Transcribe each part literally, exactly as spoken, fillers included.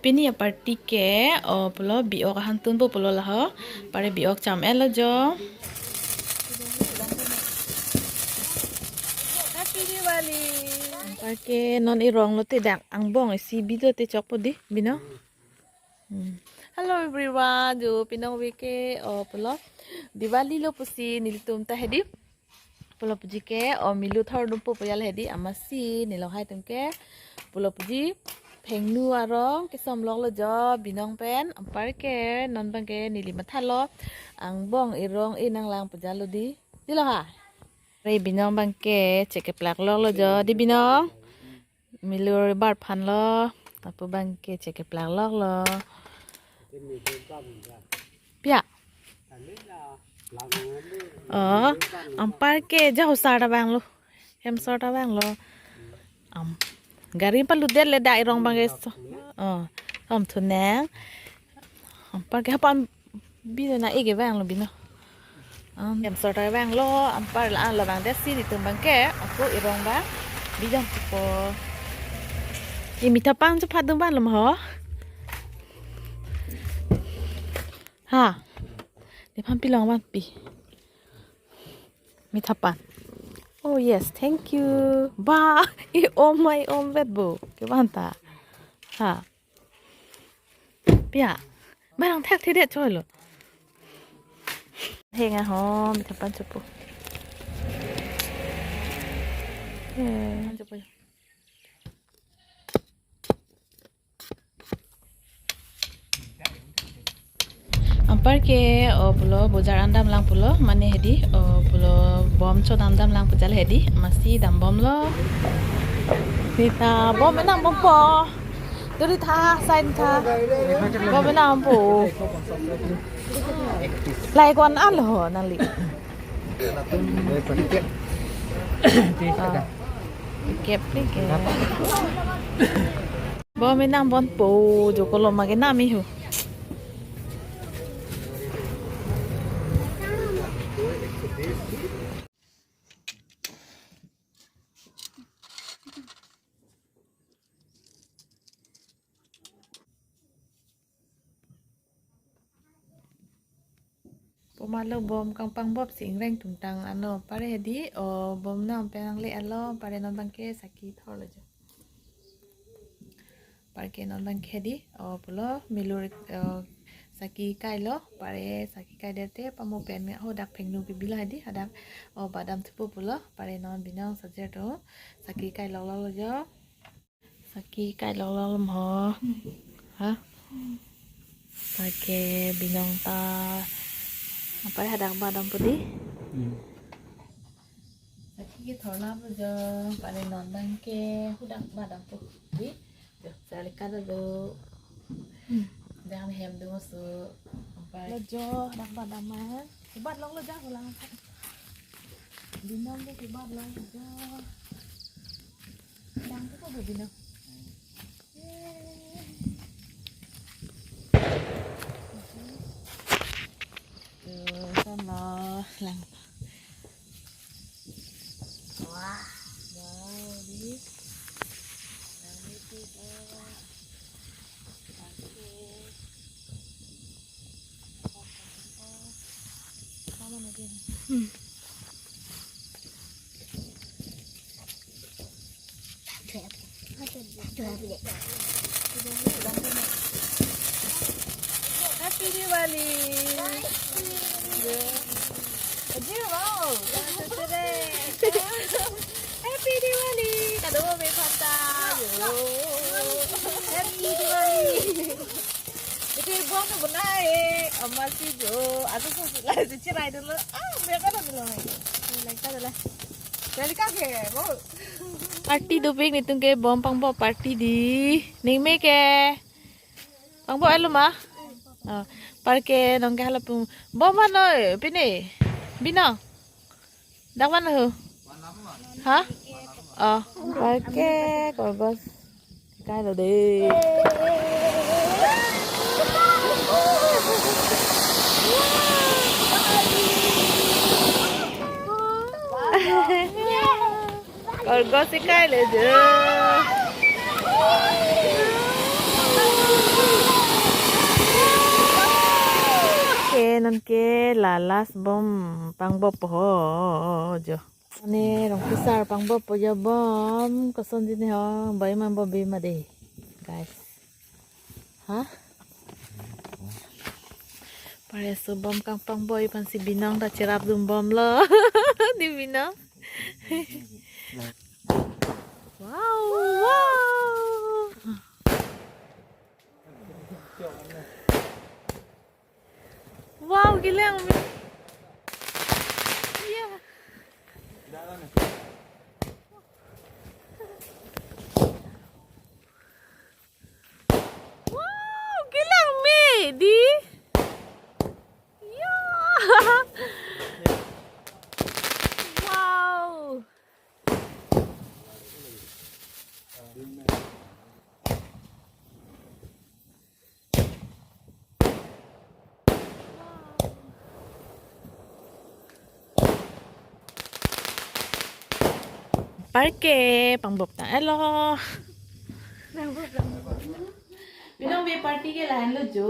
Pini aparty ke, o pulo bi-ok ahan tunpo pulo laho. Pare bi-ok cham-etlo jo. Happy Diwali. Anparke non erong lote dak angbong isi bido te chokpo di, Bino. Hmm. Hello everyone, jo pinong veke, o pulo Diwali lo pusi nelitum ta hedi. Pulo puji ke, o milu thor dumpo pu jal hedi, amatsi nelong hai atum ke. Pulo puji phengnu arong kesom loklo jo Binong pen, anparke non abangke neli mathalo. Angbong erong e nanglang pu jal lo di. Dilo ha. Re Binong abangke chekeplak loklo jo di Binong. Milu bar phanlo, lapu abangke chekeplak loklo. Pia. O, anparke ja hosar ta vanglo. Hem sor ta vanglo. Am. Gari paludet le dak erong abangke so. O, om thuneng. Anparke hapan Bino na ege vanglo Bino. Am, hem sor ta vanglo, anpar la-an labang desi nelitum abangke, ako erong abang, bijang pupo. Ini mitha pang chephat dum vanlo ma ho. Ha. Nephan pilong vanpi. Mitha pang. Oh yes, thank you. Ba, i om mai om vet bo. Kevan ta. Ha. Pia. Barang thak thedet cholo. Henga ho, mitha pang chopo. Eh. Anparke, o pulo bojar an damlang pulo, mane hedi, o pulo bom chodam damlang pu jal hedi, amatsi dambomlo. Nita bom enam bompo. Duri tha, sign tha. Bom enam bompo. Lai kon alo nangli. Ah. Kep ni ke. Bom enam bompo, jo kolom age nami hu. Pomalo bom kangpang bop si ingreng tungtang ano, pare hedi, o bom nang penang le alo, pare non abangke saki thorlo jo. Parke non abangke hedi, o pulo milu, o saki kailo, pare saki kai dete pamo pen ho dak phengnu kebilo hedi, hadak o badam thupo pulo, pare non Binong sajer to saki kai loklo jo. Saki kai loklo ma ho. Ha? Parke Binong ta. Apa ya, hadak badam pudi? Hmm. Saki kethornangpo jo, pare non abangke hadak badam pudi. Jo, salikan do. Hmm. Dang hem dun so. Apa? Lo jo, hadak badam ma. Bat loklo jo, pulang. Binong ke kibat lang jo. Dang ko ko Binong. Tuh, sana lang. Wah, wow, di. Lang itu, wah. Oke. Hmm. Happy Diwali. Ajay, wow. Happy Diwali. Kado me phanta. Happy Diwali. Ito yung buwan na bunai. Amatsi jo. Ato sa sila si chirai dolo. Ah, mereka na dolo. Mereka dolo. Mereka ke, wow. Party dopik nelitum ke bom pangbo party di. Ning me ke. Pangbo elo ma? Oh, parke nong ke hala pung. Bom ano, pine. Bino. Dak mana hu? Ha? Oh, parke, Korgos. Kai lo de. Korgos si kai lo de. Nonke la last bom pangbop ho jo. Ani Rongpi sir pangbop po jo bom, kosonji ne ho, boi ma bom bi ma de, guys. Ha? Pare laso bom kangpangboi aphansi binong ta cherap dun bomlo. Di binong. Wow, wow. Wow, kelang me. Yeah. Wow, kelang me di. Yeah. Wow. Parke pangbop tanglo. Binong ave party ke lahenlo jo,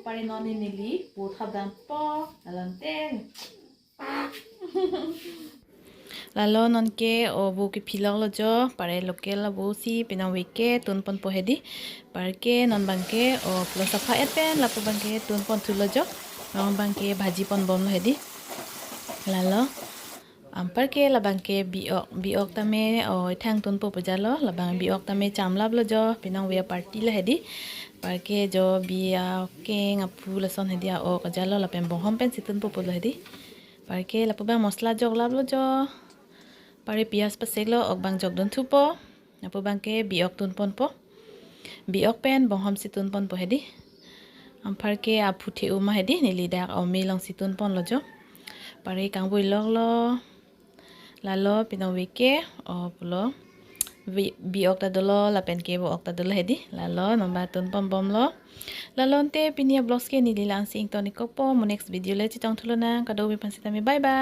pare non neli pu thap dampo, alam te. Lalo nonke o vo kephiloklo jo, pare local vo si binong ave ke tunponpo hedi. Parke non abangke o pulo sapha-et pen lapu abangke tunpon thulo jo. Non abangke bhaji pon bomlo hedi. Lalo. Anparke labangke bi-ok, bi-ok tame o ethang tunpo pu jalo, labang bi-ok tame chamlaplo jo, binong ave party lo hedi. Parke jo bi akeng apu lason hedi a-ok jalo lapen bonghom pensi tunpo pulo hedi. Parke lapu abang mosla joklaplo jo. Pare piyaj paseklo, ok abang jokdun thupo. Lapu abangke bi-ok tunponpo. Bi-ok pen bonghom si tunponpo hedi. Anparke aphu the-u ma hedi, neli dak ome alongsi tunponlo jo. Pare kangvoi loklo. Lalo binong ave ke, o pulo. Bi, bi-ok ta dolo, lapen ke vo-ok ta dolo hedi. Lalo non abang tunpon bomlo. Lalo ante pini a-vlogs ke neli la-ansi ington-ik kokpo, mo next video le chetong thulonang, kadokave aphan sitame bye bye.